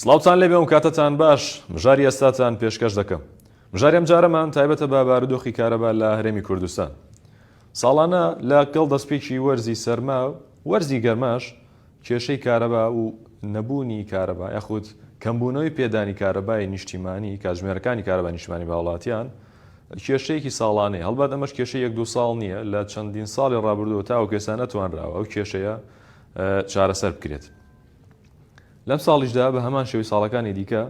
سڵاوتان لێبێ و کاتتان باش مژاری ئێستاتان پێشکەش دەکەم مژاری ئەم جارەمان تایبەتە بە بارودۆخی کارەبا لە هەرێمی کوردستان ساڵانە لە گەڵ دەستپێکی وەرزی سەرما و وەرزی گەرماش کێشەی کارەبا و نەبوونی کارەبا یاخود کەمبوونەوەی پێدانی کارەبای نیشتیمانی کاتژمێرەکانی کارەبای نیشتمانی بە هاوڵاتیان کێشەیەکی ساڵانەیە هەڵبەت ئەمەش کێشەی یەک دوو ساڵ نییە لە چەندین ساڵی ڕابردووە تاوەکو ئێستا نەتوانراوە ئەو کێشەیە چارەسەر بکرێت. لەم ساڵیشدا بە هەمان شێوەی ساڵەکانی دیکە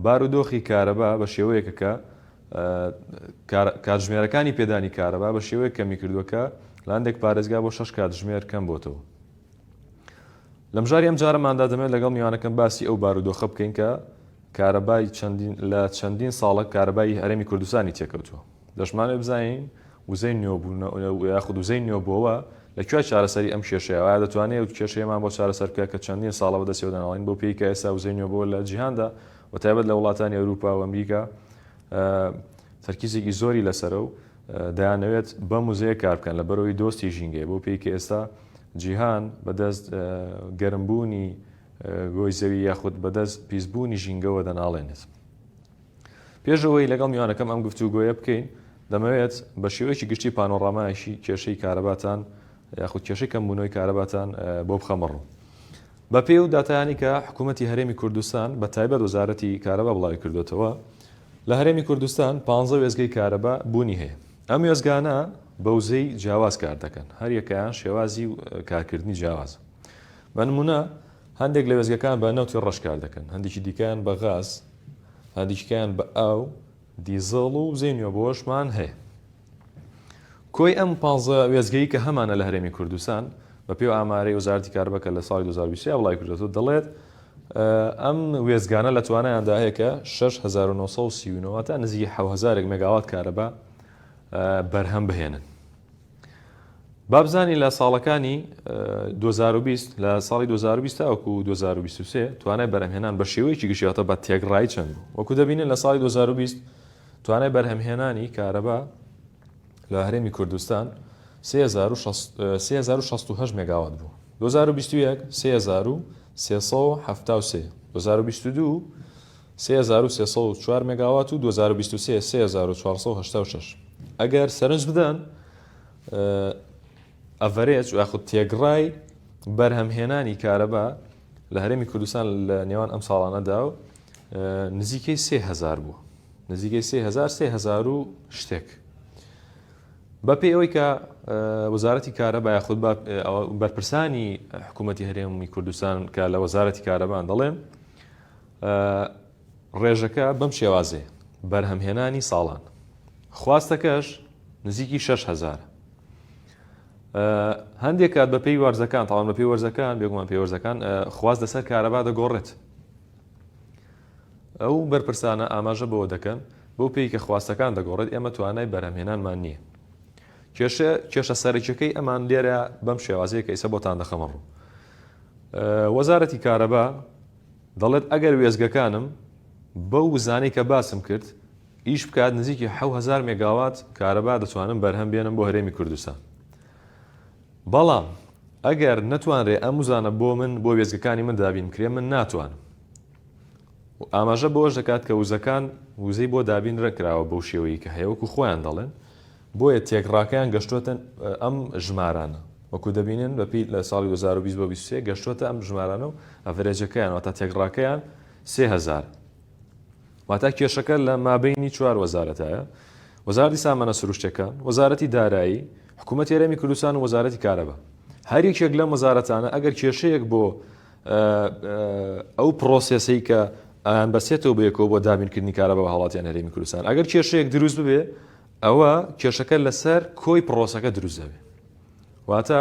بارودۆخی کارەبا بە شێوەیەکە کە کاتژمێرەکانی پێدانی کارەبا بە شێوەیەک کەمی کردووە کە لە هەندێک پارێزگا بۆ شەش کاتژمێر کەم بۆتەوە. لە مژاری ئەم جارەماندا دەمێت لەگەڵ میوانەکەم باسی ئەو بارودۆخە بکەین کە کارەبای چەندین لە چەندین ساڵە کارەبای هەرێمی کوردستانی تێکەوتووە. دەشمانەوێت بزانین وزەی نوێبوونەوە یاخود وزەی نوێبووەوە لە کوێ چارەسەری ئەم کێشەیە ئایا دەتوانێت ئەو کێشەیەمان بۆ چارەسەر بکات کە چەندین ساڵە بەدەستیەوە دەناڵین بەو پێی کە ئێستا وزەی نوێبووە لە جیهاندا و تایبەت لە وڵاتانی ئەوروپا و ئەمریکا تەرکیزێکی زۆری لەسەرە و دەیانەوێت بەم وزەیە کار بکەن لە بەرەوەی دۆستی ژینگەیە بۆ پێی کە ئێستا جیهان بەدەست گەرمبوونی گۆی زەوی یاخود بەدەست پیسبوونی ژینگەوە دەناڵێنێت. پێش ئەوەی لەگەڵ میوانەکەم ئەم گفتوگۆیە بکەین، دەمەوێت بە شێوەیەکی گشتی پانۆڕامایەکی کێشەی کارەباتان یاخود کێشەی کەمبوونەوەی کارەباتان بۆ بخەمە ڕوو. بە پێی ئەو داتایانەی کە حکوومەتی هەرێمی کوردستان بە تایبەت وەزارەتی کارەبا بڵاوی کردوێتەوە، لە هەرێمی کوردستان 15 وێستگەی کارەبا بوونی هەیە. ئەم وێستگانە بە وزەی جیاواز کار دەکەن، هەر یەکەیان شێوازی کارکردنی جیاوازە. بە نموونە هەندێک لە وێستگەکان بە نەوتی ڕەش کار دەکەن، هەندێکی دیکەیان بە غاز، هەندێکیان بە ئاو، دیزڵ و وزەی نوێبووەشمان هەیە. کۆی ئەم پانزە وێستگەی کە هەمانە لە هەرێمی کوردستان، بە پێی ئامارەی وەزارەتی کارەبا کە لە ساڵی 2023 بڵاوی کردووەتەوە، دەڵێت ئەم وێستگانە لە توانایاندا هەیە کە 6939 واتە نزیکی 7000 مێگاوات کارەبا بەرهەم بهێنن. با بزانین لە ساڵەکانی 2020 لە ساڵی 2020 تاوەکو 2023 توانای بەرهەمهێنان بە شێوەیەکی گشتی واتە بە تێکڕایی چەند بوو وەکو دەبینن لە ساڵی 2020 توانای بەرهەمهێنانی کارەبا لە هەرێمی کوردستان 3068 مێگاوات بوو 2021 3373 2022 3304 مێگاوات و 2023 3486 ئەگەر سەرنج بدەن average یاخود تێگڕای بەرهەمهێنانی کارەبا لە هەرێمی کوردستان لە نێوان ئەم ساڵانەدا و نزیکەی 3000 بوو نزیکەی 3000 3000 و شتێک بەپێی ئەوەی کە وەزارەتی کارەبا یاخود بەرپرسانی حکوومەتی هەرێمی کوردستان کە لە وەزارەتی کارەبان دەڵێن ڕێژەکە بەم شێوازەیە، بەرهەمهێنانی ساڵان، خواستەکەش نزیکی 6 هەزارە. هەندێک کات بەپێی وەرزەکان تاوان بەپێی وەرزەکان بێگومان پێی وەرزەکان خواست لەسەر کارەبا دەگۆڕێت. ئەو بەرپرسانە ئاماژە بەوە دەکەن بەو پێی کە خواستەکان دەگۆڕێت ئێمە توانای بەرهەمهێنانمان نییە. کێشە کێشە سەرەکیەکەی ئەمان لێرە بەم شێوازەیە کە ئیسە بۆتان دەخەمە ڕوو. وەزارەتی کارەبا دەڵێت ئەگەر وێستگەکانم بەو وزانەی کە باسم کرد ئیش بکات نزیکی 7000 مێگاوات کارەبا دەتوانم بەرهەم بێنم بۆ هەرێمی کوردستان. بەڵام ئەگەر نەتوانرێ ئەم وزانە بۆ من بۆ وێستگەکانی من دابین بکرێ من ناتوانم. ئاماژە بەوەش دەکات کە وزەکان وزەی بۆ دابین نەکراوە بەو شێوەیە کە هەیە وەکو خۆیان دەڵێن بۆیە تێکڕاکەیان گەشتووەتە ئەم ژمارانە وەکو دەبینن بەپێی لە ساڵی 2020 بۆ 23 گەشتووەتە ئەم ژمارانە و average ەکەیان واتە تێکڕاکەیان 3000 واتە کێشەکە لە مابینی چوار وەزارەتایە وەزارەتی سامانە سروشتەکان وەزارەتی دارایی حکوومەتی هەرێمی کوردستان و وەزارەتی کارەبا هەر یەکێک لەم وەزارەتانە ئەگەر کێشەیەک بۆ ئەو process ەی کە ئەیان بەسێتەوە بەیەکەوە بۆ دابینکردنی کارەبا بە هاوڵاتیان هەرێمی کوردستان ئەگەر کێشەیەک دروست ببێ ئەوە کێشەکە لەسەر کۆی پرۆسەکە دروست دەبێ واتە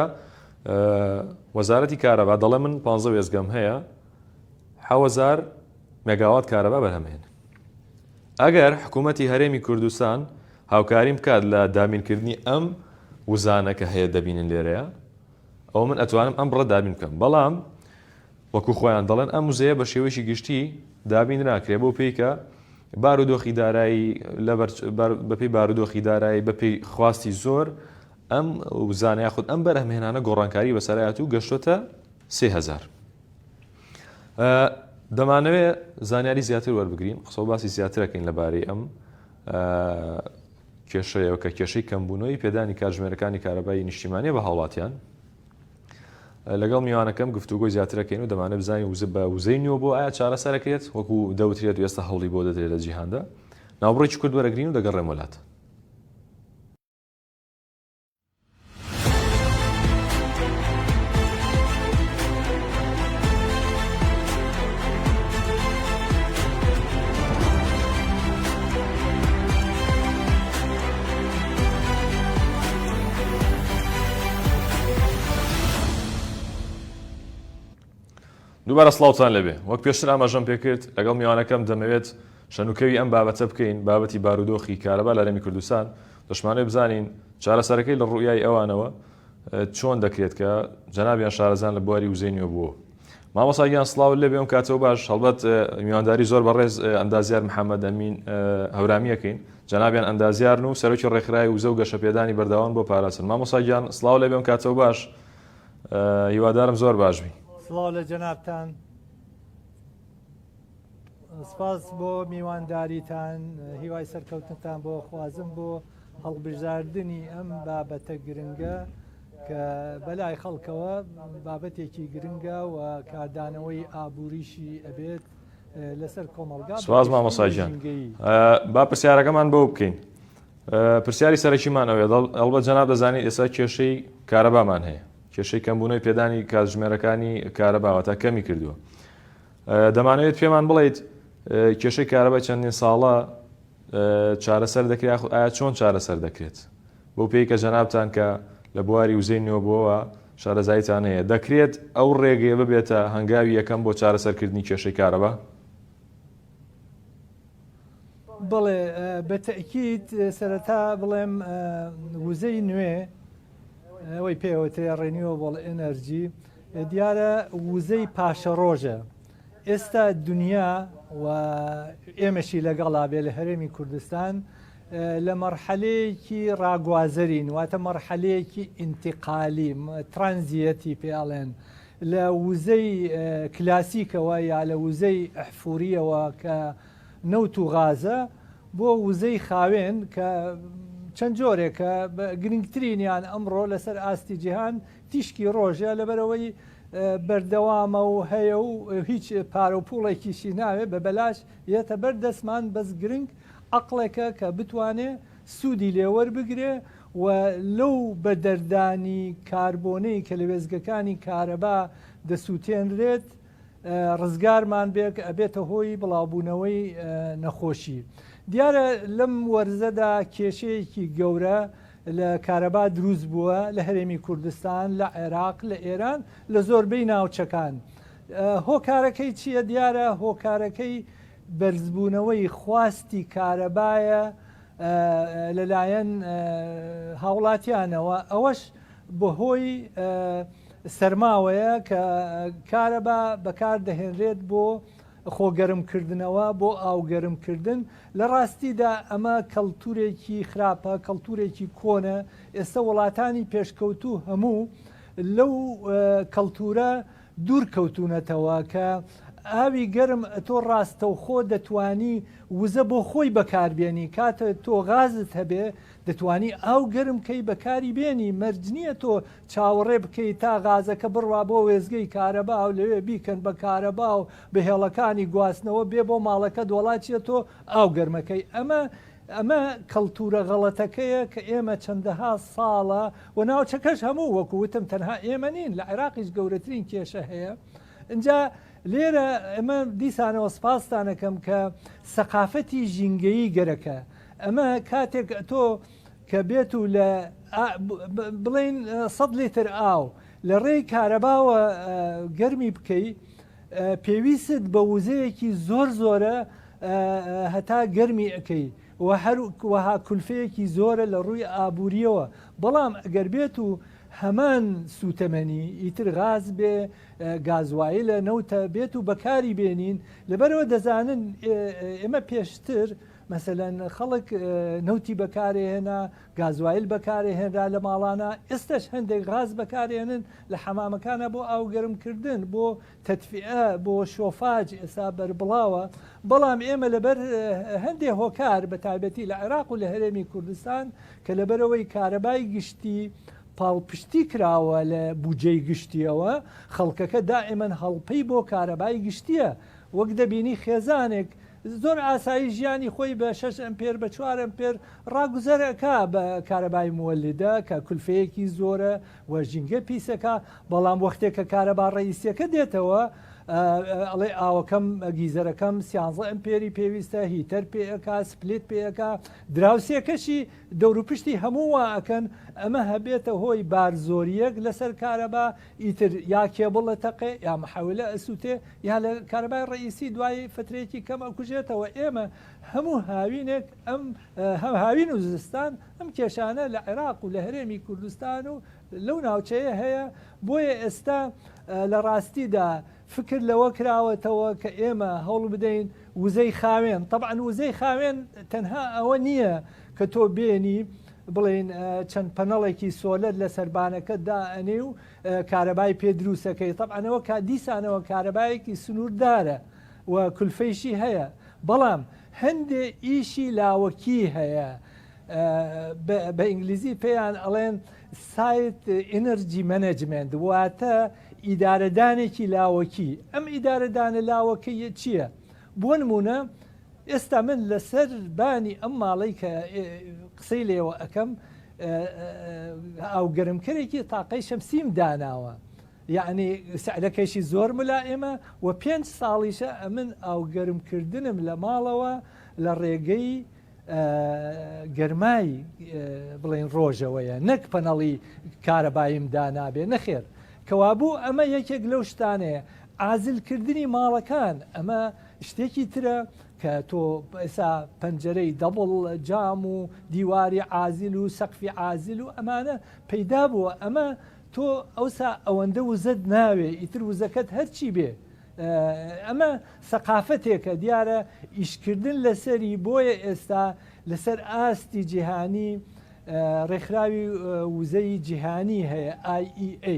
وەزارەتی کارەبا دەڵێ من پ وێزگەم هەیە حوزار مێگاوات کارەبا بەرهەمێن ئەگەر حکوومەتی هەرێمی کوردستان هاوکاریم بکات لە دابینکردنی ئەم وزانە کە هەیە دەبینن لێرەیە ئەوە من ئەتوانم ئەم بڕە دابین بکەم بەڵام وەکو خۆیان دەڵێن ئەم وزەیە بە شێوەیەکی گشتی دابین ناکرێ بەو پێی کە بارودۆخی دارایی لەبەر بەپێی بارودۆخی دارایی بەپێی خواستی زۆر ئەم وزانە یاخود ئەم بەرهەمهێنانە گۆڕانکاری بەسەرایەت و گەشتۆتە 3000. دەمانەوێ زانیاری زیاتر وەربگرین، قسە و باسی زیاترەکەین لەبارەی ئەم کێشەیەوە کە کێشەی کەمبوونەوەی پێدانی کاتژمێرەکانی کارەبای نیشتیمانیە بە هاوڵاتیان. لەگەڵ میوانەکەم گفتوگۆی زیاترەکەین و دەمانەوێت بزانین وزە بە وزەی نوێ بۆ ئایا چارەسەرەکرێت وەکو دەوترێت و ئێستا هەوڵی بۆ دەدرێت لە جیهاندا. ناوبڕێکی کورت وەرەگرین و دەگەڕێم وەلات. دووبارە سڵاوتان لێبێ وەک پێشتر ئاماژەم پێکرد لەگەڵ میوانەکەم دەمەوێت شەنوکەوی ئەم بابەتە بکەین بابەتی بارودۆخی کارەبا لە هەرێمی کوردستان دەشمانەوێت بزانین چارەسەرەکەی لە ڕوئیای ئەوانەوە چۆن دەکرێت کە جەنابیان شارەزان لە بواری وزەی نوێ بووە مامۆسا گیان سڵاو لێ بێم کاتەوە باش هەڵبەت میوانداری زۆر بەڕێز ئەندازیار محەممەد ئەمین هەورامیەکەین جەنابیان ئەندازیارن و سەرۆکی ڕێکخراوی وزە و گەشەپێدانی بەردەوام بۆ پاراستن مامۆسا گیان سڵاو لێ بێم کاتەوە باش هیوادارم زۆر باش بی. سڵاو لە جەنابتان سپاس بۆ میوانداریتان هیوای سەرکەوتنتان بۆ خوازم بۆ هەڵبژاردنی ئەم بابەتە گرنگە کە بەلای خەڵکەوە بابەتێکی گرنگە و کاردانەوەی ئابووریشی ئەبێت لەسەر کۆمەڵگا. سپاس مامۆستا گیان با پرسیارەکەمان بەو بکەین پرسیاری سەرەکیمان ئەوەیە ئەڵبەت جەناب دەزانیت ئێستا کێشەی کارەبامان هەیە کێشەی کەمبوونەوەی پێدانی کاتژمێرەکانی کارەبا واتە کەمی کردووە دەمانەوێت پێمان بڵیت کێشەی کارەبای چەندین ساڵە چارەسەر دەکرێت یاخود ئایا چۆن چارەسەر دەکرێت بۆ پێی کە جەنابتان کە لە بواری وزەی نوێبووەوە شارەزاییتان هەیە دەکرێت ئەو ڕێگەیە ببێتە هەنگاوی یەکەم بۆ چارەسەرکردنی کێشەی کارەبا؟ بەڵێ بە تەئکید سەرەتا بڵێم وزەی نوێ ئەوەی پێوترێ Renewable Energy دیارە وزەی پاشەڕۆژە ئێستا دنیا و ئێمەشی لەگەڵا بێ لە هەرێمی کوردستان لە مەرحەلەیەکی ڕاگوازەرین واتە مەرحەلەیەکی ئینتقالی ترانزیەتی پێڵێن لە وزەی کلاسیکەوە یا لە وزەی ئەحفوریەوە کە نەوت و غازە بۆ وزەی خاوێن کە چەند جۆرێکە گرنگترینیان ئەمڕۆ لەسەر ئاستی جیهان تیشکی ڕۆژە لەبەرەوەی بەردەوامە و هەیە و هیچ پارە و پوڵێکیشی ناوێ بە بەلاش یەتە بەر دەستمان بەس گرنگ عەقڵێکە کە بتوانێ سوودی لێوەربگرێ و لەو بەدەردانی کاربۆنەی کە لە وێستگەکانی کارەبا دەسووتێنرێت ڕزگارمان بێ کە ئەبێتە هۆی بڵاوبوونەوەی نەخۆشی. دیارە لەم وەرزەدا کێشەیەکی گەورە لە کارەبا دروست بووە لە هەرێمی کوردستان، لە عێراق، لە ئێران، لە زۆربەی ناوچەکان. هۆکارەکەی چییە؟ دیارە هۆکارەکەی بەرزبوونەوەی خواستی کارەبایە لەلایەن هاوڵاتیانەوە، ئەوەش بەهۆی سەرماوەیە کە کارەبا بەکار دەهێنرێت بۆ خۆگەرمکردنەوە، بۆ ئاوگەرمکردن، لە ڕاستیدا ئەمە کەڵتورێکی خراپە، کەڵتورێکی کۆنە، ئێستا وڵاتانی پێشکەوتوو هەموو لەو کەڵتورە دوور کەوتوونەتەوە کە ئاوی گەرم ئەتۆ ڕاستەوخۆ دەتوانی وزە بۆ خۆی بەکاربێنی، کاتێ تۆ غازت هەبێ دەتوانی ئاو گەرم کەی بەکاری بێنی، مەرج نییە تۆ چاوەڕێ بکەی تا غازەکە بڕوا بۆ وێستگەی کارەبا و لەوێ بیکەن بە کارەبا و بە هێڵەکانی گواستنەوە بێ بۆ ماڵەکەت وەڵا چیە تۆ ئاو گەرمەکەی ئەمە ئەمە کەڵتورە غەڵەتەکەیە کە ئێمە چەندەها ساڵە و ناوچەکەش هەموو وەکو وتم تەنها ئێمە نین لە عێراقیش گەورەترین کێشە هەیە ئینجا لێرە ئەمە دیسانەوە سپاستانەکەم کە سەقافەتی ژینگەیی گەرەکە ئەمە کاتێک ئەتۆ کە بێت و لە بڵین سە لیتر ئاو لە ڕێی کارەباوە گەرمی بکەی پێویستت بە وزەیەکی زۆر زۆرە هەتا گەرمی ئەەکەی و هەروەها کولفەیەکی زۆرە لە ڕووی ئابووریەوە بەڵام ئەگەر بێت و هەمان سووتەمەنی ئیتر غاز بێ گازوایلە نەوتە بێت و بەکاری بێنین لەبەرەوە دەزانن ئێمە پێشتر مەسەلەن خەڵک نەوتی بەکارێهێنا گازوایل بەکارێهێنرا لە ماڵانە ئێستاش هەندێک غاز بەکارێنن لە حەمامەکانە بۆ ئاوگەرمکردن بۆ تەدفیئە بۆ شۆفاج ئێستا بەربڵاوە، بەڵام ئێمە لەبەر هەندێ هۆکار بە تایبەتی لە عێراق و لە هەرێمی کوردستان کە لەبەرئەوەی کارەبای گشتی پاڵپشتی کراوە لە بودجەی گشتیەوە خەڵکەکە دائیمەن هەڵپەی بۆ کارەبای گشتیە وەک دەبینی خێزانێک زۆر ئاسایی ژیانی خۆی بە شەش ئەمپێر بە چوار ئەمپێر ڕاگوزەر ئەکا بە کارەبای موەلیدە کە کولفەیەکی زۆرە و ژینگە پیسەکا بەڵام وەختێک کە کارەبا ڕەئیسیەکە دێتەوە ئەڵێ ئاوەکەم گیزەرەکەم سیانزە ئەمپێری پێویستە heater پێ ئەکا split پێ ئەکا دراوسێکەشی دەوروپشتی هەموو وا ئەکەن ئەمە هەبێتە هۆی بارزۆریەک لەسەر کارەبا ئیتر یا کێبڵ ئەتەقێ یا محەولە ئەسوتێ یا لە کارەبای ڕەئیسی دوای فترەیەکی کەم ئەکوژێتەوە ئێمە هەموو هاوینێک ئەم هەم هاوین و زستان ئەم کێشانە لە عێراق و لە هەرێمی کوردستان و لەو ناوچەیە هەیە بۆیە ئێستا لە ڕاستیدا فکر لەوە کراوەتەوە کە ئێمە هەوڵ بدەین وزەی خاوێن تەبعەن وزەی خاوێن تەنها ئەوە نییە کە تۆ بێنی بڵێین چەند پەنەڵێکی solar لە سەربانەکەت دائەنێی و کارەبای پێ دروستەکەی تەبعەن ئەوە دیسانەوە کارەبایەکی سنووردارە و کولفەیشی هەیە بەڵام هەندێ ئیشی لاوەکی هەیە بە ئینگلیزی پێیان ئەڵێن site energy management واتە ئیدارەدانێکی لاوەکی ئەم ئیدارەدانە لاوەکەیە چییە؟ بۆ نمونە ئێستا من لەسەر بانی ئەم ماڵەی کە قسەی لێوە ئەکەم ئاوگەرمکەرێکی تاقەی شەمسیم داناوە یەعنی سعرەکەیشی زۆر ملائمە و پێنج ساڵیشە ئەمن ئاوگەرمکردنم لە ماڵەوە لە ڕێگەی گەرمای بڵێن ڕۆژەوەیە نەک پەنەڵی کارەباییم دانابێ نەخێر کەوابوو ئەمە یەکێک لەو شتانەیە عازلکردنی ماڵەکان ئەمە شتێکی ترە کە تۆ ئێسا پەنجەرەی double جام و دیواری عازل و سەقفی عازل و ئەمانە پەیدا بووە ئەمە تۆ ئەوسا ئەوەندە وزەت ناوێ ئیتر وزەکەت هەرچی بێ ئەمە سەقافەتێکە دیارە ئیشکردن لەسەری بۆیە ئێستا لەسەر ئاستی جیهانی ڕێکخراوی وزەی جیهانی هەیە IEA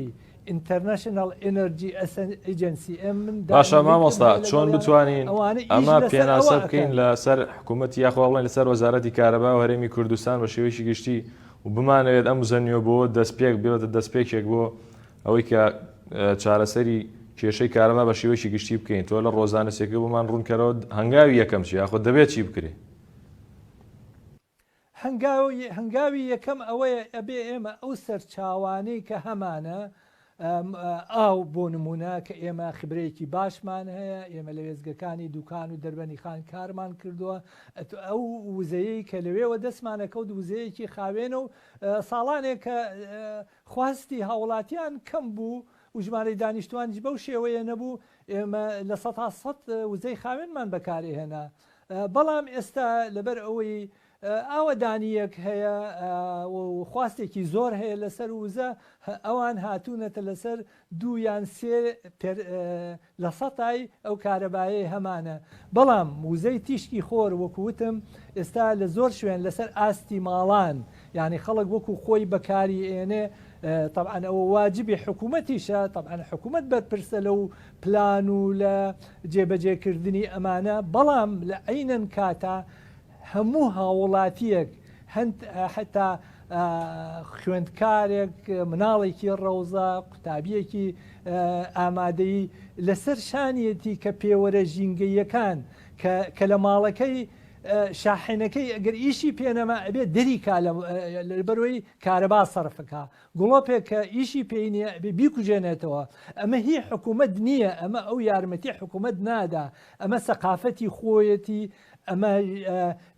International Energy Agency باشە مامۆستا چۆن بتوانین ئەمە پێناسە بکەین لەسەر حکوومەت یاخوا بڵێن لەسەر وەزارەتی کارەبا و هەرێمی کوردستان بە شێوەیەکی گشتی و بمانەوێت ئەم وزە نوێ بۆ دەستپێک بێتە دەستپێکێک بۆ ئەوەی کە چارەسەری کێشەی کارەبا بە شێوەیەکی گشتی بکەین تۆ لە ڕۆزانستێکە بۆمان ڕوونکەرەوە هەنگاوی یەکەم چی یاخود دەبێت چی بکرێ؟ هەنگاوی یەکەم ئەوەیە ئەبێ ئێمە ئەو سەرچاوانەی کە هەمانە ئاو بۆ نمونە کە ئێمە خبرەیەکی باشمان هەیە ئێمە لە وێستگەکانی دوکان و دەربەنیخان کارمان کردووە ئەو وزەیەی کە لەوێوە دەستمانەکەوت وزەیەکی خاوێنە و ساڵانێک کە خواستی هاوڵاتیان کەم بوو و ژمارەی دانیشتوانیش بەو شێوەیە نەبوو، ئێمە 100% وزەی خاوێنمان بەکارئەهێنا، بەڵام ئێستا لەبەر ئەوەی ئاوەدانییەک هەیە و خواستێکی زۆر هەیە لەسەر وزە، ئەوان هاتوونەتە لەسەر دوو یان سێ لە سەتای ئەو کارەبایەی هەمانە، بەڵام وزەی تیشکی خۆر وەکو وتم ئێستا لە زۆر شوێن لەسەر ئاستی ماڵان یانی خەڵک وەکو خۆی بەکاری ئێنێ تەبعەن ئەوە واجبی حکومەتیشە تەبعەن حکومەت بەرپرسە لەو پلان و لە جێبەجێکردنی ئەمانە بەڵام لە عەینەن کاتا هەموو هاووڵاتییەک هەند حەتا خوێندکارێک، مناڵێکی ڕەوزە، قوتابییەکی ئامادەیی لەسەر شانیەتی کە پێوەرە ژینگەییەکان کە کە لە ماڵەکەی شاحێنەکەی ئەگەر ئیشی پێ نەما ئەبێ دەری کا لەبەرەوەی کارەبا سەرفکا گڵۆپێک کە ئیشی پێی نییە ئەبێ بیکوژێنێتەوە ئەمە هی حکوومەت نییە ئەمە ئەو یارمەتی حکوومەت نادا ئەمە سەقافەتی خۆیەتی ئەمە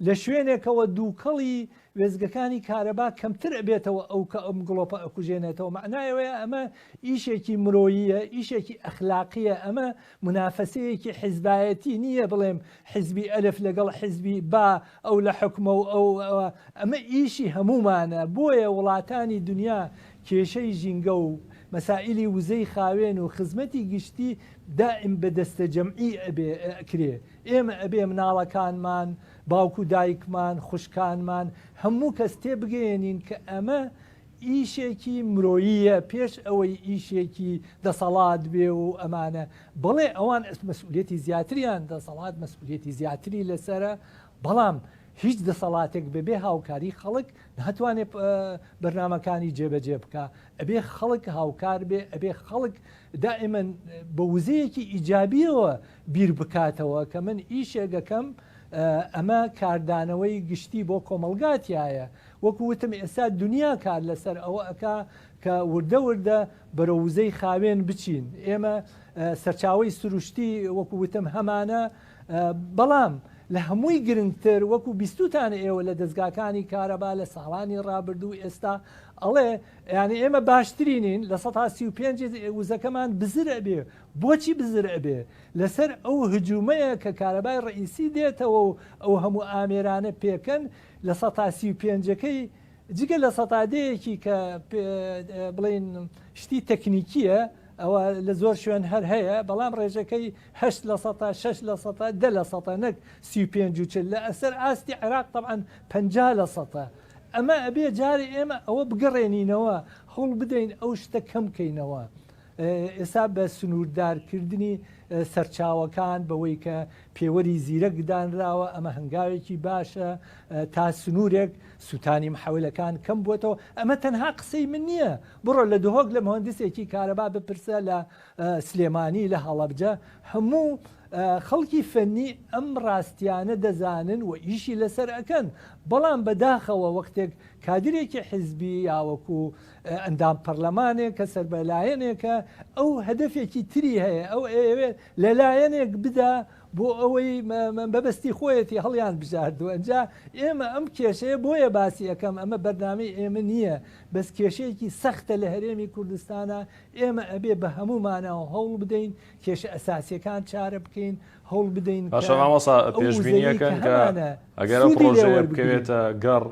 لە شوێنێکەوە دووکەڵی وێستگەکانی کارەبا کەمتر ئەبێتەوە ئەو کە ئەم گڵۆپە ئەکوژێنێتەوە مەعنای ئەوەیە ئەمە ئیشێکی مرۆییە ئیشێکی ئەخلاقیە ئەمە مونافەسەیەکی حیزبایەتی نییە بڵێم حیزبی ئەلف لەگەڵ حیزبی با ئەو لە حوکمە و ئەو ئەمە ئیشی هەموومانە بۆیە وڵاتانی دنیا کێشەی ژینگە و مەسائیلی وزەی خاوێن و خزمەتی گشتی دائیم بە دەستەجەمعی ئەبێ ئەکرێ. ئێمە ئەبێ مناڵەکانمان، باوک و دایکمان، خوشکانمان، هەموو کەس تێبگەیەنین کە ئەمە ئیشێکی مرۆییە پێش ئەوەی ئیشێکی دەسەڵات بێ و ئەمانە. بەڵێ ئەوان مەسئولیەتی زیاتریان، دەسەڵات مەسئولیەتی زیاتری لەسەرە، بەڵام هیچ دەسەڵاتێک بەبێ هاوکاری خەڵک ناتوانێ بەرنامەکانی جێبەجێ بکا. ئەبێ خەڵک هاوکار بێ، ئەبێ خەڵک دائیمەن بە وزەیەکی ئیجابیەوە بیر بکاتەوە کە من ئیشێک ئەکەم ئەمە کاردانەوەی گشتی بۆ کۆمەڵگا تیایە. وەکو وتم ئێستا دونیا کار لەسەر ئەوە ئەکا کە وردە وردە بەرەو وزەی خاوێن بچین. ئێمە سەرچاوەی سروشتی وەکو وتم هەمانە، بەڵام لە هەمووی گرنگتر وەکو بیستوتانە ئێوە لە دەزگاکانی کارەبا لە ساڵانی ڕابردوو ئێستا ئەڵێ یانی ئێمە باشترینین 35% وزەکەمان بزر ئەبێ. بۆچی بزر ئەبێ؟ لەسەر ئەو هجومەیە کە کارەبای ڕەئیسی دێتەوە و ئەو هەموو ئامێرانە پێکەن 35%ەکەی جگە لە سەتا دەیەکی کە بڵێین شتی تەکنیکییە ئەوە لە زۆر شوێن هەر هەیە بەڵام ڕێژەکەی 8 لە سەتا 6 لە سەتا 10 لە سەتا نەک 35 و 40 لە ئەسەر ئاستی عێراق تەبعەن 50 لە سەتا ئەمە ئەبێ جارێ ئێمە ئەوە بگەڕێنینەوە هەوڵ بدەین ئەو شتە کەم کەینەوە. ئێستا بە سنووردارکردنی سەرچاوەکان بەوەی کە پێوەری زیرەک دانراوە ئەمە هەنگاوێکی باشە تا سنوورێک سووتانی محەولەکان کەم بووەتەوە ئەمە تەنها قسەی من نییە بڕۆ لە دهۆک لە مهندسێکی کارەبا بپرسە لە سلێمانی لە هەڵەبجە هەموو خەڵکی فەنی ئەم ڕاستیانە دەزانن و ئیشی لەسەر ئەکەن بەڵام بەداخەوە وەختێک کادرێکی حزبی یاوەکو ئەندام پەرلەمانێک کە سەر بە لایەنێکە ئەو هەدەفێکی تری هەیە ئەو ئەیەوێت لە لایەنێک بدا بۆ ئەوەی بەبەستی خۆیەتی هەڵیان بژاردووە ئەجا ئێمە ئەم کێشەیە بۆیە باسی ئەەکەم ئەمە بەرنامەی ئێمە نییە بەس کێشەیەکی سەختە لە هەرێمی کوردستانە ئێمە ئەبێ بە هەموومانەوە هەوڵ بدەین کێشە ئەساسیەکان چارە بکەین هەوڵ بدەین باشە مامۆسا پێشبینیەکەن کە ئەگەر ئەو پرۆژەیە بکەوێتە گەڕ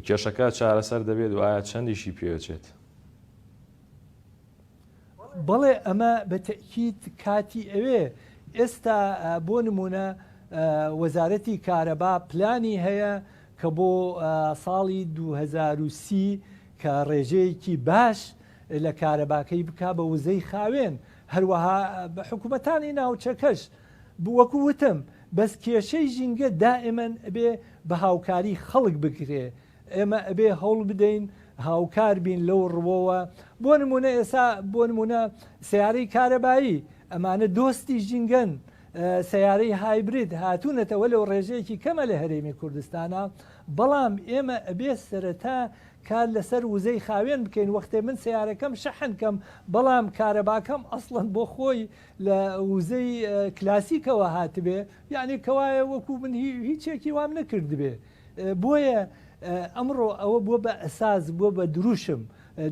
کێشەکە چارەسەر دەبێت و ئایا چەندیشی پێچێت؟ بەڵێ ئەمە بە تەئکید کاتی ئەوێ، ئێستا بۆ نموونە وەزارەتی کارەبا پلانی هەیە کە بۆ ساڵی 2030 کە ڕێژەیەکی باش لە کارەباکەی بکا بە وزەی خاوێن، هەروەها حکومەتانی ناوچەکەش وەکو وتم بەس کێشەی ژینگە دائیمەن ئەبێ بە هاوکاری خەڵک بکرێ ئێمە ئەبێ هەوڵ بدەین هاوکار بین لەو ڕووەوە بۆ نمونە ئێسا بۆ نمونە سیارەی کارەبایی ئەمانە دۆستی ژینگەن سیارەی hybrid هاتوونەتەوە لەو ڕێژەیەکی کەمە لە هەرێمی کوردستانە بەڵام ئێمە ئەبێ سەرەتا کار لەسەر وزەی خاوێن بکەین وەختێ من سیارەکەم شەحن کەم بەڵام کارەباکەم ئەسڵەن بۆ خۆی لە وزەی کلاسیکەوە هاتبێ یانی کەوایە وەکو من هیچێکی وام نەکردبێ بۆیە ئەمڕۆ ئەوە بووە بە ئەساس بووە بە دروشم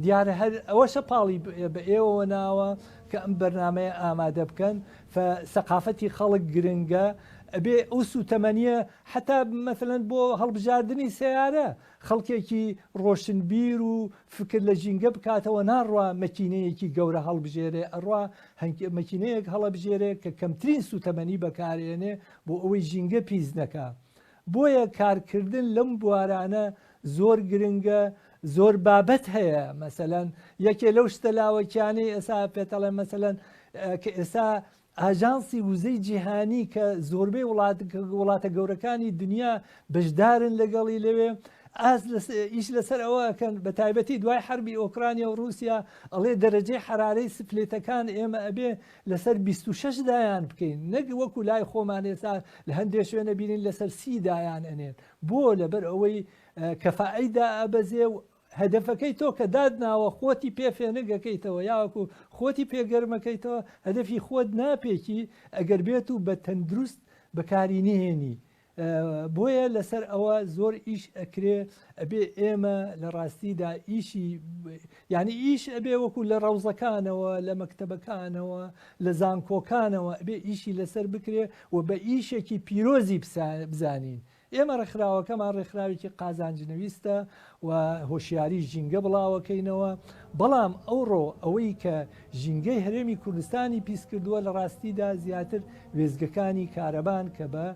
دیارە هەر ئەوەشە پاڵی بە ئێوەوە ناوە کە ئەم بەرنمەیە ئامادە بکەن سەقافەتی خەڵک گرنگە ئەبێ ئەو سوتەمەنیە حتا مەسەلەن بۆ هەڵبژاردنی سیارە خەڵکێکی ڕۆشنبیر و فکر لە ژینگە بکاتەوە ناڕوا مەکینەیەکی گەورە هەڵبژێرێ ئەڕوا مەکینەیەک هەڵەبژێرێ کە کەمترین سوتەمەنی بەکارێنێ بۆ ئەوەی ژینگە پیس نەکا بۆیە کارکردن لەم بوارانە زۆر گرنگە زۆر بابەت هەیە مەسەلەن یەکێ لەو شتە لاوەکیانەی ئێسا پێتەڵێم مەسەلەن کە ئێستا ئاژانسی وزەی جیهانی کە زۆربەی وڵاتە گەورەکانی دنیا بەشدارن لەگەڵی لەوێ ئاز ئیش لەسەر ئەوە ئەکەن بە تایبەتی دوای حربی ئۆکرانیا و رووسیا ئەڵێ دەرەجەی حرارەی سپلێتەکان ئێمە ئەبێ لەسەر 26 دایان بکەین نەک وەکو لای خۆمان ئێستا لە هەندێک شوێنە بینین لەسەر سی دایان ئەنێن بۆ لەبەر ئەوەی کەفائەی دائەبەزێ و هەدەفەکەی تۆ کە داتناوە خۆتی پێ فێنک ئەکەیتەوە یاوەکو خۆتی پێ گەرمەکەیتەوە هەدەفی خۆت ناپێکی ئەگەر بێت و بە تەندروست بەکاری نهێنی بۆیە لەسەر ئەوە زۆر ئیش ئەکرێ ئەبێ ئێمە لە ڕاستیدا ئیشی یعنی ئیش ئەبێ وەکو لە ڕەوزەکانەوە لە مەکتەبەکانەوە لە زانکۆکانەوە ئەبێ ئیشی لەسەر بکرێ و بە ئیشێکی پیرۆزی بزانین. ئێمە ڕێکخراوەکەمان ڕێکخراوێکی قازانج نەویستە و هۆشیاری ژینگە بڵاوەکەینەوە، بەڵام ئەوڕۆ ئەوەی کە ژینگەی هەرێمی کوردستانی پیس کردووە لە ڕاستیدا زیاتر وێستگەکانی کارەبان کە بە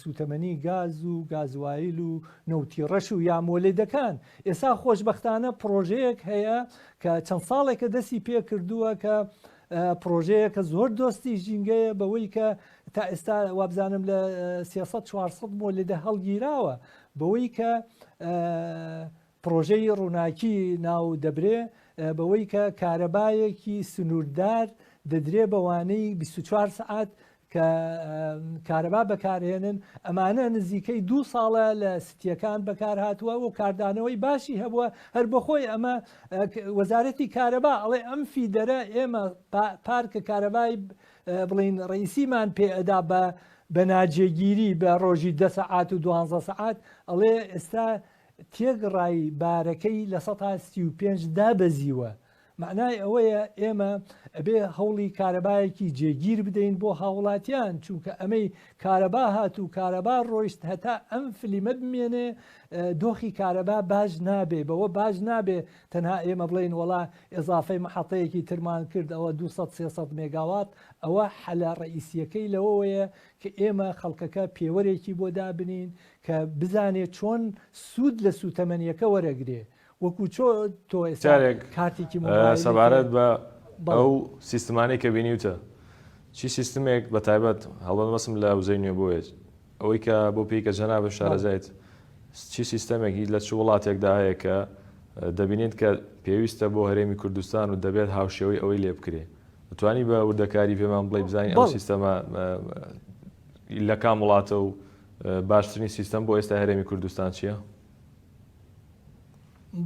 سووتەمەنی گاز و گازوایل و نەوتی ڕەش و یا مۆلیدەکان. ئێستا خۆشبەختانە پڕۆژەیەک هەیە کە چەند ساڵێکە دەستی پێکردووە کە پڕۆژەیەکە زۆر دۆستی ژینگەیە بەوەی کە تا ئێستا وابزانم لە 300 400 مۆلیدە هەڵگیراوە بەوەی کە پڕۆژەی ڕووناکی ناو دەبرێ بەوەی کە کارەبایەکی سنووردار دەدرێ بەوانەی 24 سەعات کە کارەبا بەکارهێنن، ئەمانە نزیکەی دوو ساڵە لە ستیەکان بەکارهاتووە و کاردانەوەی باشی هەبووە، هەر بۆخۆی ئەمە وەزارەتی کارەبا ئەڵێ ئەم feeder ە ئێمە پارکە کارەبای بڵین ڕئیسیمان پێ ئەدا بە بە ناجێگیری بە ڕۆژی دە سەعات و دوانزە سەعات ئەڵێ ئێستا تێکڕای بارەکەی 35% دابەزیوە مەعنای ئەوەیە ئێمە ئەبێ هەوڵی کارەبایەکی جێگیر بدەین بۆ هاوڵاتیان، چونکە ئەمەی کارەبا هات و کارەبا ڕۆیشت هەتا ئەم فلیمە بمێنێ دۆخی کارەبا باش نابێ، بەوە باش نابێ تەنها ئێمە بڵێین وەڵا ئیزافەی مەحەتەیەکی ترمان کرد ئەوە 200 300 مێگاوات، ئەوە حەلە ڕەئیسیەکەی لەوەوەیە کە ئێمە خەڵکەکە پێوەرێکی بۆ دابنین کە بزانێ چۆن سوود لە سووتەمەنیەکە وەرەگرێ. وەکو چۆ تۆ ئێستا جارێک کارتێکی مۆبایلت سەبارەت هەیە بە بەڵێ. ئەو سیستمانەی کە بینیوتە چی سیستمێک بە تایبەت هەڵبەت مەبەستم لە وزەی نوێبووە ئەوەی کە بۆ پێی کە جەنابت بەڵێ. شارەزایت چی سیستەمێک هی لە چ وڵاتێکدا هەیە کە دەبینیت کە پێویستە بۆ هەرێمی کوردستان و دەبێت هاوشێوەی ئەوەی لێ بکرێ دەتوانی بە وردەکاری پێمان بڵێی بزانین ئەو بەڵێ. سیستەمە لە کام وڵاتە و باشترین سیستەم بۆ ئێستا هەرێمی کوردستان چییە؟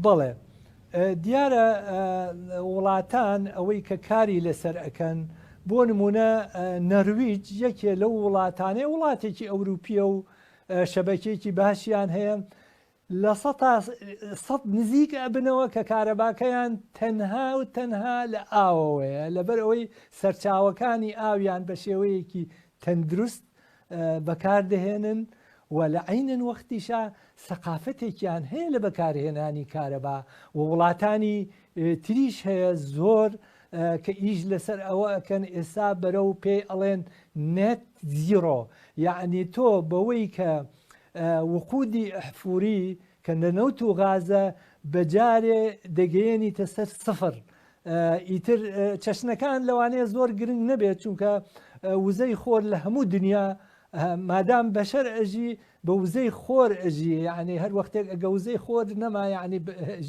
بەڵێ دیارە وڵاتان ئەوەی کە کاری لەسەر ئەکەن بۆ نمونە نەرویج یەکێ لەو وڵاتانەیە وڵاتێکی ئەوروپیە و شەبەکێکی باشیان هەیە لە سەتا سەد نزیک ئەبنەوە کە کارەباکەیان تەنها و تەنها لە ئاوەوەیە لەبەر ئەوەی سەرچاوەکانی ئاویان بە شێوەیەکی تەندروست بەکار دەهێنن و لە عەینن وەختیشا سەقافەتێکیان هەیە لە بەکارهێنانی کارەبا و وڵاتانی تریش هەیە زۆر کە ئیش لەسەر ئەوە ئەکەن ئێستا بەرەو پێی ئەڵێن net zero یەعنی تۆ بەوەی کە وقودی ئەحفوری کە لە نەوت و غازە بەجارێ دەگەیەنیتە سەر سفر ئیتر چەشنەکان لەوانەیە زۆر گرنگ نەبێت چونکە وزەی خۆر لە هەموو دنیا مادام بەشەر ئەژی بە وزەی خۆر ئەژی یعنی هەر وەختێک ئەگە وزەی خۆر نەما یعنی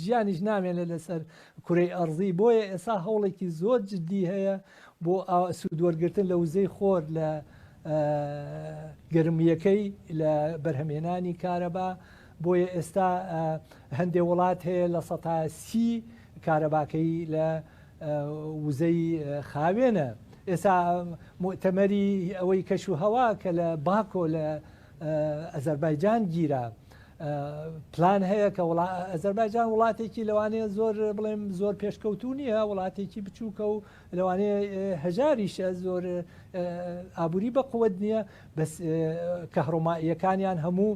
ژیانیش نامێنێت لەسەر کورەی ئەرزی بۆیە ئێسا هەوڵێکی زۆر جددی هەیە بۆ سوودوەرگتن لە وزەی خۆر لە گەرمیەکەی لە بەرهەمهێنانی کارەبا بۆیە ئێستا هەندێ وڵات هەیە 30% کارەباکەی لە وزەی خاوێنە. ئێستا موئتەمەری ئەوەی کەش و هەوا کە لە باکۆ لە ئەزەربایجان گیرا پلان هەیە کە ئەزەربایجان وڵاتێکی لەوانەیە زۆر بڵێم زۆر پێشکەوتوو نییە وڵاتێکی بچووکە و لەوانەیە هەژاریشە زۆر ئابووری بە قوت نییە بەس کەهرۆماییەکانیان هەموو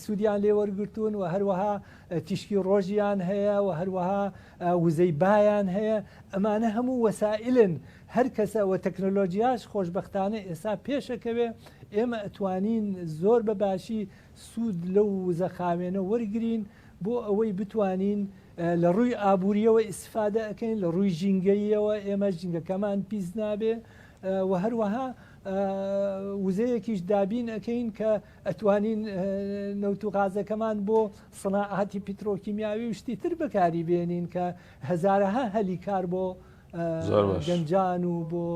سوودیان لێ وەرگرتوون و هەروەها تیشکی ڕۆژیان هەیە و هەروەها وزەی بایان هەیە، ئەمانە هەموو وەسائیلن هەر کەسە و تەکنۆلۆجیاش خۆشبەختانە ئێستا پێشەکەوێ ئێمە ئەتوانین زۆر بە باشی سوود لەو وزە خاوێنە وەرگرین بۆ ئەوەی بتوانین لە ڕووی ئابووریەوە ئیسفادە ئەکەین لە ڕووی ژینگەییەوە ئێمە ژینگەکەمان پیس نابێ و هەروەها وزەیەکیش دابین ئەکەین کە ئەتوانین نەوت و غازەکەمان بۆ سناعاتی پیترۆکیمیاوی و شتی تر بەکاری بێنین کە هەزارەها هەلی کار بۆ گەنجان و بۆ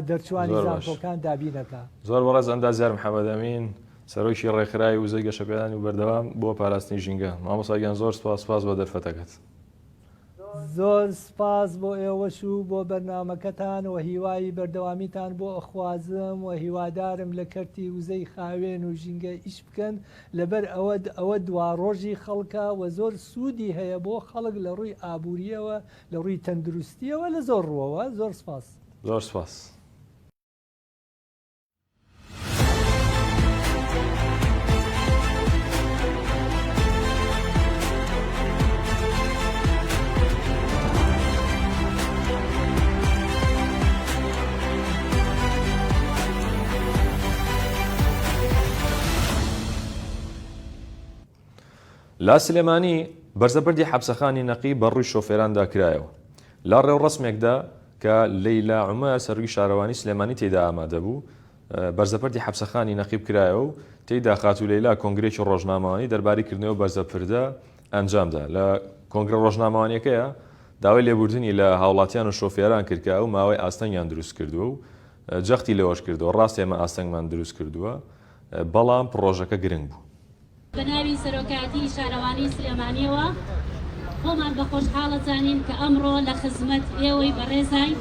دەرچوانی زانکۆکان دابینەکە. زۆر بەڕێز ئەندازیار محەمەد ئەمین سەرۆکی ڕێکخراوی وزەی گەشەپێدانی و بەردەوام بۆ پاراستنی ژینگە مامۆستا گیان زۆر سپاس سپاس بۆ دەرفەتەکەت. زۆر سپاس بۆ ئێوەش و بۆ بەرنامەکەتان و هیوای بەردەوامیتان بۆ ئەخوازم و هیوادارم لە کەرتی وزەی خاوێن و ژینگە ئیش بکەن لەبەر ئەوە ئەوە دواڕۆژی خەڵکە و زۆر سوودی هەیە بۆ خەڵک لە ڕووی ئابووریەوە لە ڕووی تەندروستیەوە لە زۆر ڕووەوە زۆر سپاس. زۆر سپاس. لە سلێمانی بەرزەپردی حەپسەخانی نەقیب بە ڕووی شۆفێراندا کرایەوە. لە ڕێوڕەسمێکدا کە لەیلا عومەر سەرۆکی شارەوانی سلێمانی تێیدا ئامادە بوو، بەرزەپردی حەپسەخانی نەقیب کرایەوە و تێیدا خاتوو لەیلا کۆنگرەیەکی ڕۆژنامەوانی دەربارەی کردنەوەی بەرزەپردە ئەنجامدا. لە کۆنگرە ڕۆژنامەوانیەکەیا داوای لێبوردنی لە هاوڵاتیان و شۆفێران کرد کە ئەو ماوەی ئاستەنگیان دروست کردووە و جەختی لەوەش کردەوە ڕاستە ئێمە ئاستەنگمان دروست کردووە بەڵام پڕۆژەکە گرنگ بوو. بە ناوی سەرۆکایەتیی شارەوانیی سلێمانییەوە خۆمان بە خۆشحاڵ ئەزانین کە ئەمڕۆ لە خزمەت ئێوەی بەڕێزاین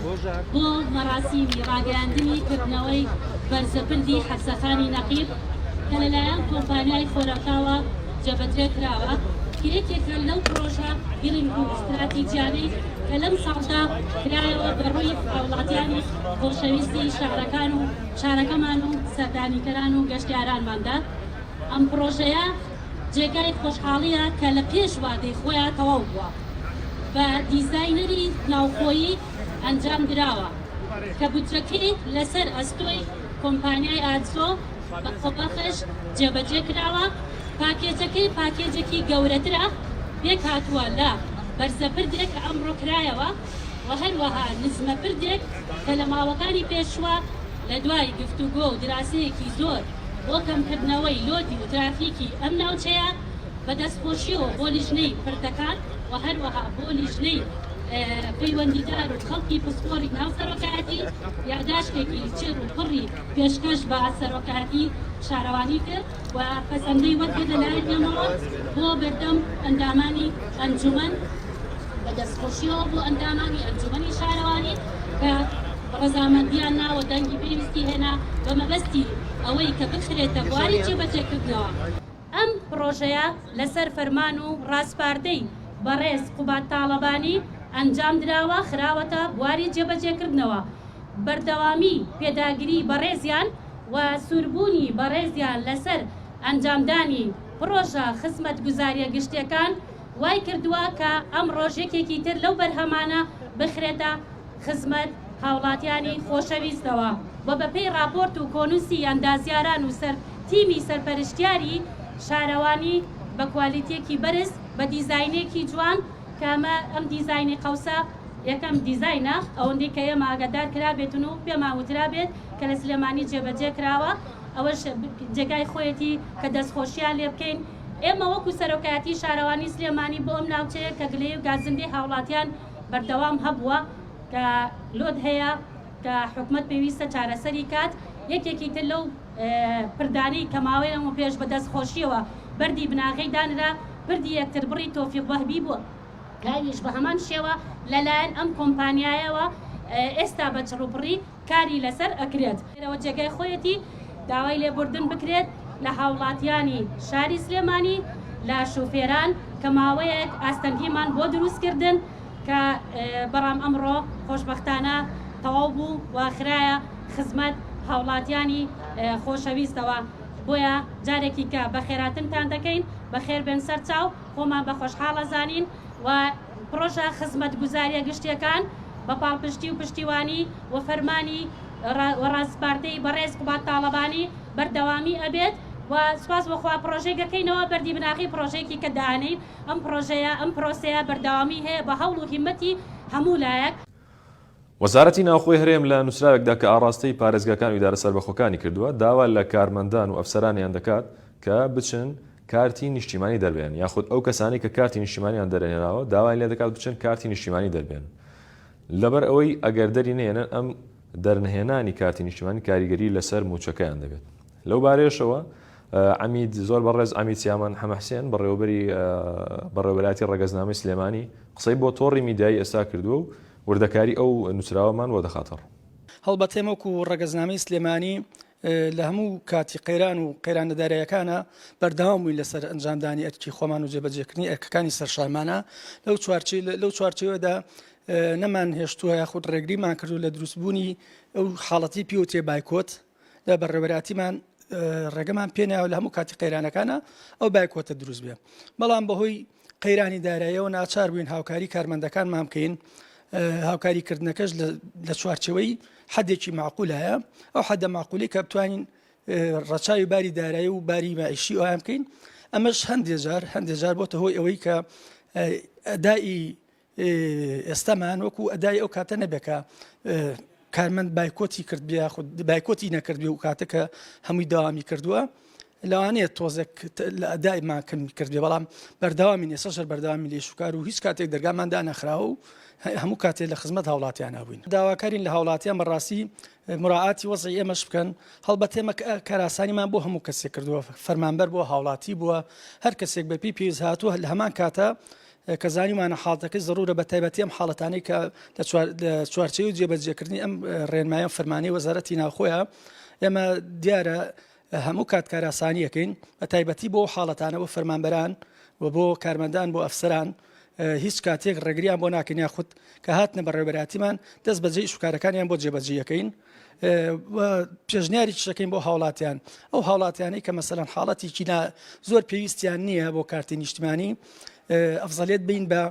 بۆ مەراسیمی ڕاگەیاندنی کردنەوەی بەرزەپردی حەپسەخانی نەقیب کە لەلایەن کۆمپانیای خۆراکاوە جێبەجێ کراوە کە یەکێکە لەو پڕۆژە گرنگ و ستراتیجیانەی کە لەم ساڵدا کرایەوە بە ڕووی هاوڵاتیانی خۆشەویستی شارەکان و شارەکەمان و سەردانیکەران و گەشتیارانماندا. ئەم پڕۆژەیە جێگای خۆشحاڵییە کە لە پێش وادەی خۆیا تەواو بووە، بە دیزاینەری ناوخۆیی ئەنجام دراوە کە بودجەکەی لەسەر ئەستۆی کۆمپانیای ئادزۆ بە خۆبەخش جێبەجێ کراوە، پاکێجەکەی پاکێجێکی گەورەترە پێکهاتووە لە بەرزەپردێک کە ئەمڕۆ کرایەوە و هەروەها نزمەپردێک کە لە ماوەکانی پێشووە لە دوای گفتوگۆ و دراسەیەکی زۆر بۆ کەمکردنەوەی لۆدی و ترافیکی ئەم ناوچەیە بە دەستخۆشیەوە بۆ لیژنەی پردەکان و هەروەها بۆ لیژنەی پەیوەندیدار و خەڵکی پسپۆڕی ناو سەرۆکایەتی یاداشتێکی چڕ و پڕی پێشکەش بە سەرۆکایەتی شارەوانی کرد و پەسەندەی وەرگرت لەلایەن ئێمەوە بۆ بەردەم ئەندامانی ئەنجومەن بە دەستخۆشیەوە بۆ ئەندامانی ئەنجومەنی شارەوانی کە ڕەزامەندیان نا و دەنگی پێویستی هێنا بە مەبەستی ئەوەی کە بخرێتە بواری جێبەجێکردنەوە. ئەم پڕۆژەیە لەسەر فەرمان و ڕاسپاردەی بەڕێز قوباد تاڵەبانی ئەنجام دراوە، خراوەتە بواری جێبەجێکردنەوە. بەردەوامی پێداگری بەڕێزیان و سووربوونی بەڕێزیان لەسەر ئەنجامدانی پڕۆژە خزمەتگوزارییە گشتییەکان وای کردووە کە ئەمڕۆش یەکێکی تر لەو بەرهەمانە بخرێتە خزمەت هاوڵاتیانی خۆشەویستەوە و بەپێی ڕاپۆرت و کۆنوسی ئەندازیاران و سەر تیمی سەرپەرشتیاری شارەوانی بە کوالیتیەکی بەرز بە دیزاینێکی جوان کە ئەمە ئەم دیزاینی قەوسە یەکەم دیزاینە ئەوەندەی کە ئێمە ئاگادار کرابێتن و پێمان وترابێت کە لە سلێمانی جێبەجێ کراوە ئەوەش جێگای خۆیەتی کە دەستخۆشیان لێ بکەین ئێمە وەکو سەرۆکایەتی شارەوانی سلێمانی بۆ ئەم ناوچەیە کە گلەیی و گازندەی هاوڵاتیان بەردەوام هەبووە کە لۆد هەیە کە حکومەت پێویستە چارەسەری کات، یەکێکی تر لەو پردانەی کە ماوەی لەمەو پێش بە دەست خۆشیەوە بەردی بناغەی دانرا پردی یەکتربڕی تۆفیق وەهبی بوو کە ئەویش بە هەمان شێوە لەلایەن ئەم کۆمپانیایەوە ئێستا بە چڕوپڕی کاری لەسەر ئەکرێت. لێرەوە جێگای خۆیەتی داوای لێبوردن بکرێت لە هاوڵاتیانی شاری سلێمانی، لە شوفێران کە ماوەیەک ئاستەنگیمان بۆ دروست کردن کە بەڵام ئەمڕۆ خۆشبەختانە تەواو بوو و خرایە خزمەت هاوڵاتیانی خۆشەویستەوە. بۆیە جارێکی کە بەخێراتنتان دەکەین، بەخێر بێن سەرچاو، خۆمان بە خۆشحاڵ ئەزانین و پڕۆژە خزمەتگوزارییە گشتییەکان بە پاڵپشتی و پشتیوانی و فەرمانی و ڕاسپاردەی بەڕێز قوباد تاڵەبانی بەردەوامی ئەبێت و سوپاس بۆ خوا پڕۆژەیەک ئەکەینەوە بەردی بناغەی پڕۆژەیەکی کە دانێین ئەم پڕۆژەیە ئەم پرۆسەیە بەردەوامی هەیە بە هەوڵ و هیمەتی هەموو لایەک. وەزارەتی ناوخۆی هەرێم لە نووسراوێکدا کە ئاڕاستەی پارێزگاکان و ئیدارە سەربەخۆکانی کردووە، داوا لە کارمەندان و ئەفسەرانیان دەکات کە بچن کارتی نیشتیمانی دەربێنن یاخود ئەو کەسانەی کە کارتی نیشتیمانیان دەرنەهێناوە داوایان لێدەکات بچن کارتی نیشتیمانی دەربێنن لەبەر ئەوەی ئەگەر دەری نەهێنن ئەم دەرنەهێنانی کارتی نیشتیمانی کاریگەری لەسەر مووچەکەیان دەبێت لەو بارەیەشەوە عەمید زۆر بەڕێز عەمید سیامان حەمە حسێن بەڕێوەبەری بەڕێوەبەرایەتی ڕەگەزنامەی سلێمانی قسەی بۆ تۆڕی میدیایی ئێستا کردووە و وردەکاری ئەو نووسراوەمان بۆ دەخاتە ڕوو. هەڵبەت ئێمە وەکو ڕەگەزنامەی سلێمانی لە هەموو کاتی قەیران و قەیرانە دارایەکانە بەردەوام بووین لەسەر ئەنجامدانی ئەرکی خۆمان و جێبەجێکردنی ئەرکەکانی سەرشانمانە لەو چوارچێ لەو چوارچێوەدا نەمان هێشتووە یاخود ڕێگریمان کردو لە دروستبوونی ئەو حاڵەتی پێوترێ بایکۆت لە بەڕێوەراتیمان ڕێگەمان پێناوە لە هەموو کاتی قەیرانەکانە ئەو بایکۆتە دروست بێ بەڵام بەهۆی قەیرانی دارایەوە ناچار بووین هاوکاری کارمەندەکانمان بکەین هاوکاری کردنەکەش لە چوارچەوەی حدێکی معقولایە ئەو حەدە معقولی کە بتوانین ڕەچاوی باری دارایی و باری مەعیشی ئەویان بکەین. ئەمەش هەندێ جار هەندێ جار بۆتە هۆی ئەوەی کە ئەدای ئێستامان وەکو ئەدای ئەو کاتە نەبێت کە کارمەند بایکۆتی کرد بێ یاخود بایکۆتی نەکردبێ و کاتە کە هەمووی داوامی کردووە لەوانەیە تۆزێک لە ئەدایمان کەمی کردێ بەڵام بەردەوامی ئێستا شەر بەردەوامی لێ شوکار و هیچ کاتێک دەرگامان دانەخراوە و هەموو کاتێک لە خزمەت هاوڵاتیان بووین داواکارین لە هاوڵاتیان بەڕاستی مراعاتی وەزعی ئێمەش بکەن هەڵبەت ئێمە کاراسانیمان بۆ هەموو کەسێک کردووە فەرمانبەر بووە هاوڵاتی بووە هەر کەسێک بەپی پێویست هاتووە لە هەمان کاتە کە زانیمانە حاڵتەکەی زەرورە بە تایبەتی ئەم حاڵەتانەی کە لە چوارچێوەی جێبەجێکردنی ئەم ڕێنمایە فەرمانی وەزارەتی ناوخۆیە ئێمە دیارە هەموو کات کاراسانیەکەین بە تایبەتی بۆ حاڵەتانە بۆ فەرمانبەران و بۆ کارمەندان بۆ ئەفسەران هیچ کاتێک ڕێگریان بۆ ناکەین یاخود کە هاتنە بەڕێوەبەرایەتیمان دەست بەجێ ئیش و کارەکانیان بۆ جێبەجێیەکەین پێشنیاری چەکەین بۆ هاوڵاتیان ئەو هاوڵاتیانەی کە مەسەلەن حاڵەتێکی زۆر پێویستیان نییە بۆ کارتی نیشتمانی ئەفزەلێت بین بە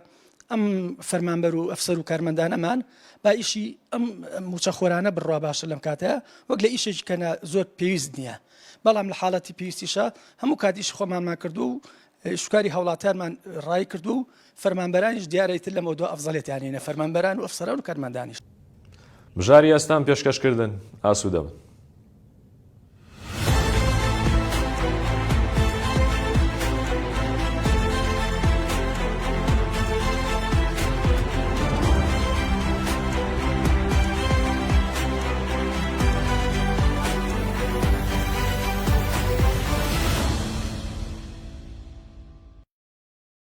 ئەم فەرمانبەر و ئەفسەر و کارمەندانەمان با ئیشی ئەم موچەخۆرانە بڕوا باشە لەم کاتە وەک لە ئیشێکی کەە زۆر پێویست نییە بەڵام لە حاڵەتی پێویستیشە هەموو کاتیش خۆمانمان کردو و شوکاری هاوڵاتیانمان ڕای کردو و فەرمانبەرانیش دیارە ئیتر لەمەودوا ئەفزەلێتیان هێنە فەرمانبەران و ئەفسەران و کارمەندانیش. بژاری ئێستام پێشکەش کردن ئاسوودە بن.